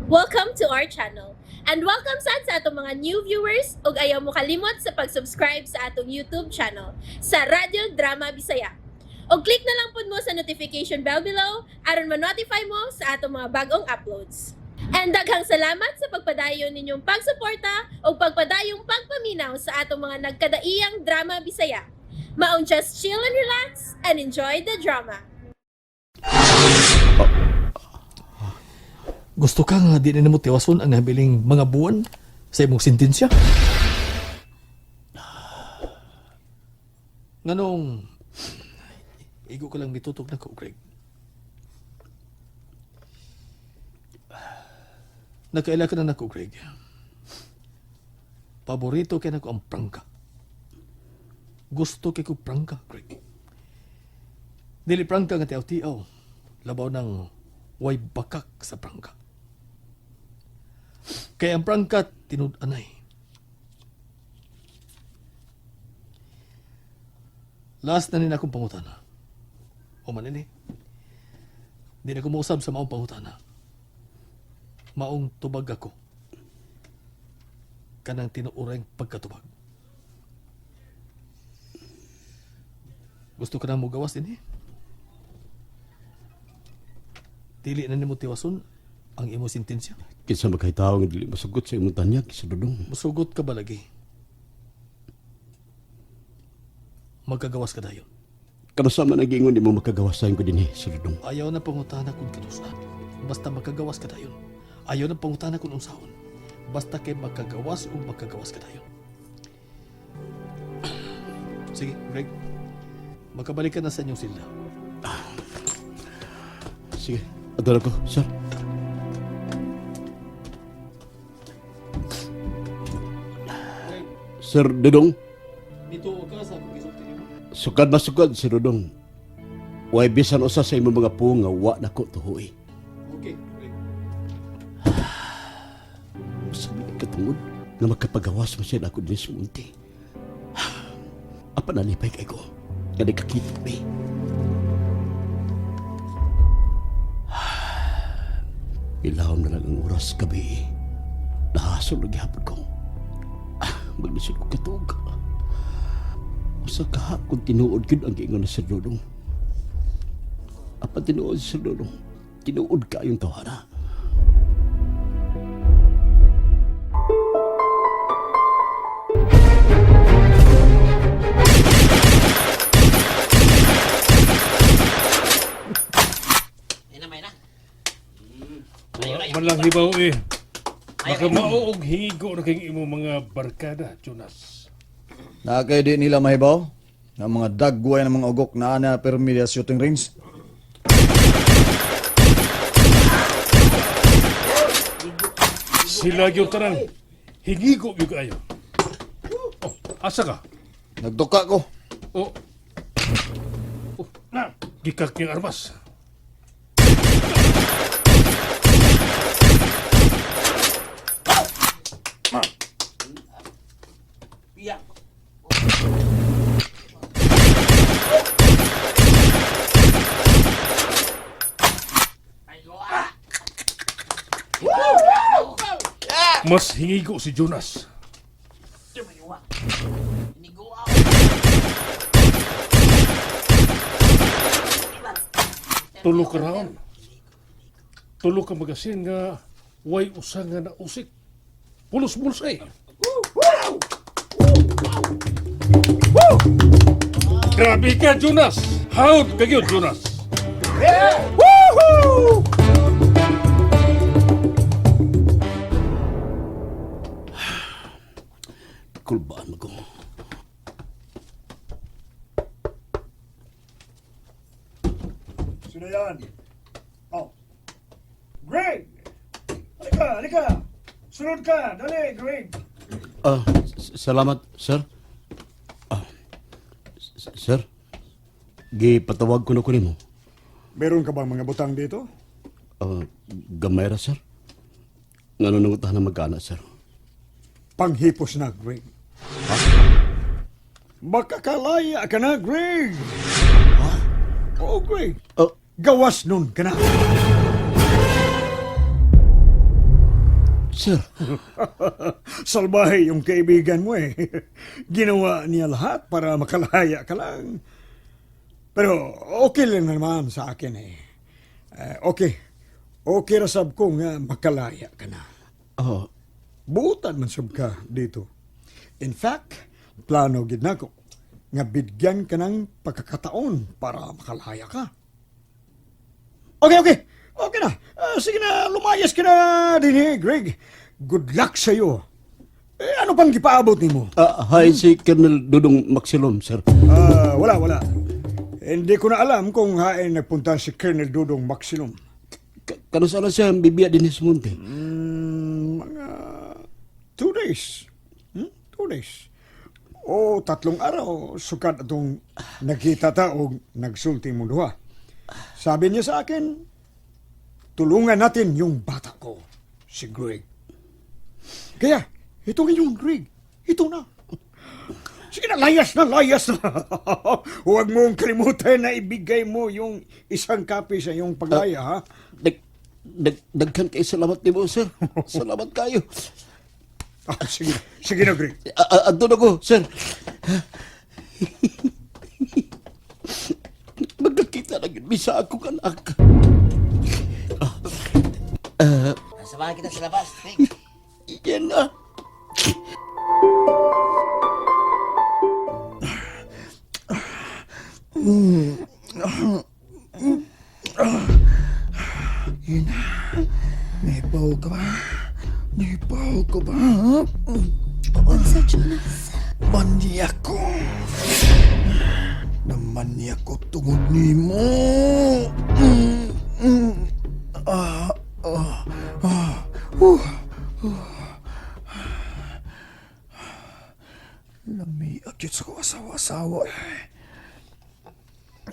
Welcome to our channel. And welcome sad sa atong mga new viewers ug ayaw mo kalimot sa pag-subscribe sa atong YouTube channel sa Radyo Drama Bisaya. Og click na lang pud mo sa notification bell below aron ma-notify mo sa atong mga bagong uploads. And daghang salamat sa pagpadayon ninyong pagsuporta ug pagpadayong pagpaminaw sa atong mga nagkadaiyang drama Bisaya. Maong just chill and relax and enjoy the drama. Gusto ka nga di na nimo tiwason ang nabiling mga buwan sa imong sentensya? Nganong igo ka lang mitutok na ko, Greg. Nakaila ka na nako, Greg. Paborito kay nako ang prangka. Gusto kay ko prangka, Greg. Dili prangka nga tiaw-tiaw. Labaw ng way bakak sa prangka. Kaya ang prangka tinud-anay. Last na nila akong pangutana. O man ini. Di na ko mausab sa maong pangutana. Maong tubag ako. Kanang tinuureng pagkatubag. Gusto ka na mo gawas ini? Dili na nimo tiwason ang imo sentensya. Kinsa magkahitaw nga dili masugot sa imong tanyag sa Dudong. Musugot ka ba lagi? Magkagawas ka dayon. Kanusa man ang giingon nimo makagawasan ko dinhi sa Dudong. Ayaw na pangutana kung kanusaan. Basta magkagawas ka dayon. Ayaw na pangutana kung unsaon. Basta kay magkagawas o magkagawas ka dayon. Sige, Greg. Magkabalik ka na sa inyong silda. Sige, adala ko, sir. Sir Dudong, Nito ka sa akong gisulti nimo. sukad masukad si Dudong. Way bisan usa sa imong mga puong nga wa nako tuhoy. Okay, Greg. Sabi katungod nga makapagawas mo siya ako dinhi sa munti. Apa nalipay kay ko? Nga nagkakita mi. Ilawom na lang ang oras gabi. Nahasol na gihapon ko. Maglisod ko katuog. Usa ka kung tinuod gyud ang giingon ni Sir Dudong. Apan tinuod si Sir Dudong. Tinuod ka yung tawhana. Man lang hibaw eh. Baka mao og higo na kayong imong mga barkada, Jonas. Na kay di nila mahibaw nga mga dagway ng mga ugok na ana permi sa shooting range. Sila gyud tanan. Higigo gyud kayo. Oh, asa ka? Nagduka ko. Oh. Oh, na, gikak yung armas. Mas hingigo si Jonas. Tulo ka raon. Tulo ka magasin nga way usa nga nausik. Pulos-pulos ay. Grabe ka, Jonas! Hawd ka gyud, Jonas! Kulbaan mo ko. Sino yan? Oh. Greg! Halika, halika! Sunod ka! Dali, Greg! Salamat, sir. Ah, sir, gipatawag ko na ko nimo. Meron ka bang mga butang dito? Gamay ra, sir. Ngano nangutahan na magkana, sir? Panghipos na, Greg. Makakalaya ka na, Greg! Ha? Oo, Greg. Oh, Gawas nun ka na. Sir, Salbahe yung kaibigan mo eh. Ginawa niya lahat para makalaya ka lang. Pero okay lang naman sa akin eh. Eh, okay. Okay ra sab ko nga makalaya ka na. oh, Buutan man sab ka dito. In fact, plano gid nako nga bigyan ka ng pagkakataon para makalaya ka. Okay, okay. Okay na. Ah, sige na, lumayas ka na din eh, Greg. Good luck sa iyo. Eh, ano pang gipaabot nimo? Hi si Colonel Dudong Maxilom, sir. Ah, wala, wala. Hindi ko na alam kung hain nagpunta si Colonel Dudong Maximum. Kano saan siya bibiya din sa monte? Mga 2 days. 2 days. O 3 araw, sukat atong nakita ta o nagsulti mo duha. Sabi niya sa akin, tulungan natin yung bata ko, si Greg. Kaya, ito ngayon, Greg. Ito na. Sige na, layas na, layas na. Huwag mong kalimutan na ibigay mo yung isang kape sa iyong paglaya, ha? Dag, dag, daghan kay salamat nimo, sir. Salamat kayo. Ah, sige, sige na, Greg. Andun ako, sir. Magkakita na yun, misa akong anak. Samahan kita sa labas, Greg. Yan na. Nahibaw ka ba? Nahibaw ka ba? Ha? Unsa, Jonas? Manyako. Namanyako tungod nimo. Mm, mm. Ah, ah, ah. Uh. Lami agyot sa ko asawa-asawa.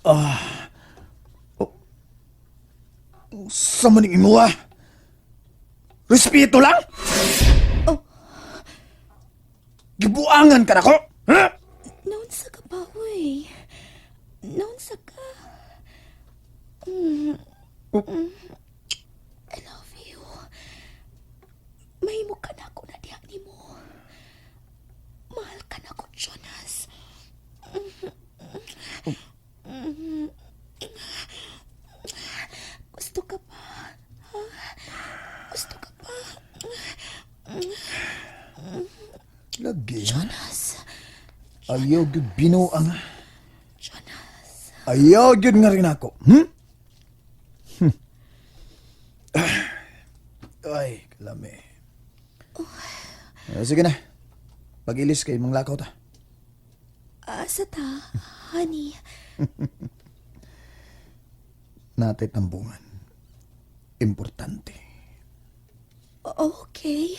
Ah. Oh. Sa maning imo ah. Respeto lang? Oh. Gibuangan ka na ko? Ha? Naunsa ka ba, uy? Naunsa ka? I love you. Mahimo ka na ako na diha nimo. Mahal ka na ko, Jonas. Gusto ka pa? Ha? Gusto ka pa? Lagi. Jonas. Ayaw gyud binuang. Jonas. Ayaw gyud nga rin ako. Hmm? Ay, kalami. Eh, sige na. Pag-ilis kay manglakaw ta. Asa ta, honey? Natay tambungan. Importante. Okay.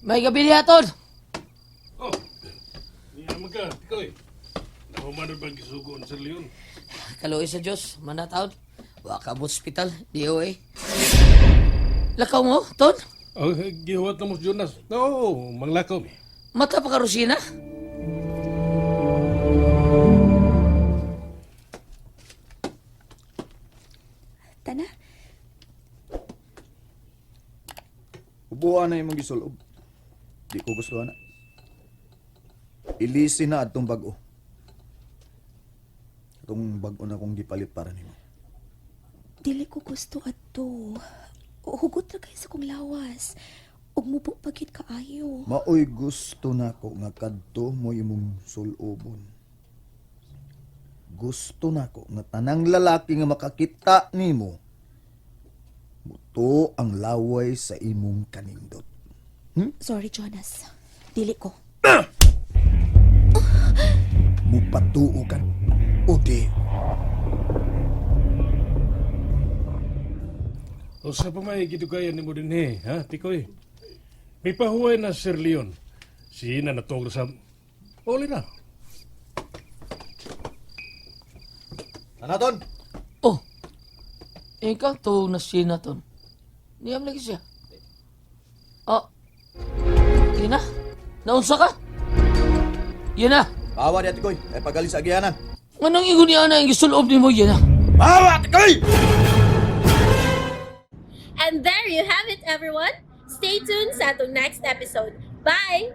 May gabi niya, Tol. Oh, niya man ka, tikoy. Nahuman na bang gisugo ni Sir Leon? Kaluoy sa Diyos, manataon. Wa ka mo ospital, di eh. Lakaw mo, Tol. Oh, gihuwat na mo si Jonas. No, manglakaw mi. Mata pa ka, Rosina. Tana. Ubuan na imong gisulob. Di ko gusto na. Ilisin na atong bag-o. Atong bag-o na kong gipalit para nimo. Dili ko gusto adto. Hugot ra kay sa kong lawas. Ug mubo pa gyud kaayo. Maoy gusto nako nga kadto mo imong sulobon. Gusto nako nga tanang lalaki nga makakita nimo muto ang laway sa imong kanindot. Sorry, Jonas. Dili ko. Mupatuo ka o di. O sa pa may gidugayan nimo din eh, ha, tikoy? May pahuway na Sir Leon. Sina natog sa... Uli na. Anaton? Oh. Ikaw, to na sina, Tol. Niyam lagi siya. Oh. Sina? Naunsa ka? Yan na. Bawa di Tikoy, ay pagalis sa agianan. Nganong ingon niya na ang gisulob nimo yan na? Bawa Tikoy! And there you have it, everyone. Stay tuned sa atong next episode. Bye!